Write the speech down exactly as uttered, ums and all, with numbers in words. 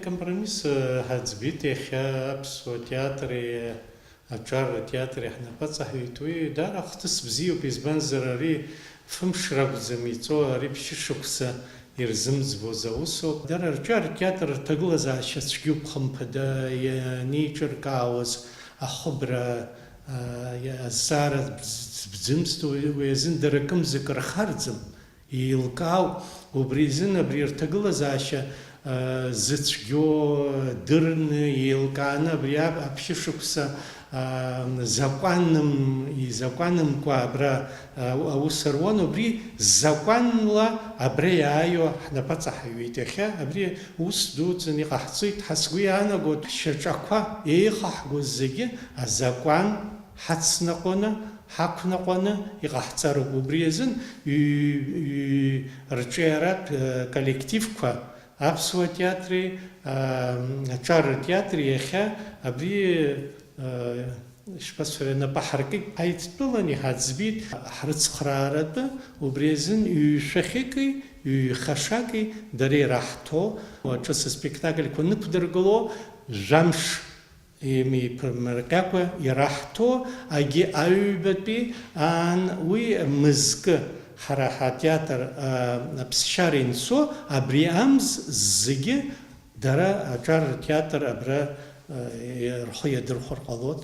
Компромисс, э, ҳаӡбеит иахьа аԥсуа театри аҿар театри ҳнапы аҵаҳәеит. Уи даара ахҭыс бзиоуп, избанзар, ари фымш ракәӡам иҵоу, ари ԥшьышықәса ирзымӡбоз аусоуп. Дара рҿар театр рҭагылазаашьа цәгьоуп, хымԥада, ианеиҿыркаауаз ахыбра, а, азҵаара бз-, бзымҵт, уи, уи азын дара акымзак рхарӡам. Еилкаауп, убри азын абри рҭагылазаашьа, а, зыцәгьоу дырны, еилкааны абри ап-, аԥшьышықәса, а, закәаным-, изакәанымкәа абра, а, аус руан, убри закәанла абра иааиуа ҳнапаҵаҳаҩуеит иахьа, абри ус дуӡӡаны иҟаҳҵоит, ҳа сгәы иаанагоит, ҳшьаҿақәа еихаҳгоз зегьы азакәан ҳацнаҟәаны, ҳақәнаҟәаны иҟаҳҵароуп. Убри азын ҩ-, ҩ-, рҿиаратә, э, коллективқәа, аԥсуа театри, а, аҿар театри иахьа абри, э, ишԥасҳәари, нап аҳаркит, ҳаидтәалан иҳаӡбеит ҳрыцхрааратәы, убри азын ҩ-шәахьыки ҩ-хашаки дара ираҳҭо, ҿыц аспектакльқәа нықәдыргыло, жәамш имеиԥырмырҟьакәа ираҳҭо, агьи аҩбатәи аан уи мызкы ҳара ҳатеатр, а, аԥсшьара инцо, абри амз зегьы дара аҿар ртеатр абра, а, рхы иадырхәар ҟалоит.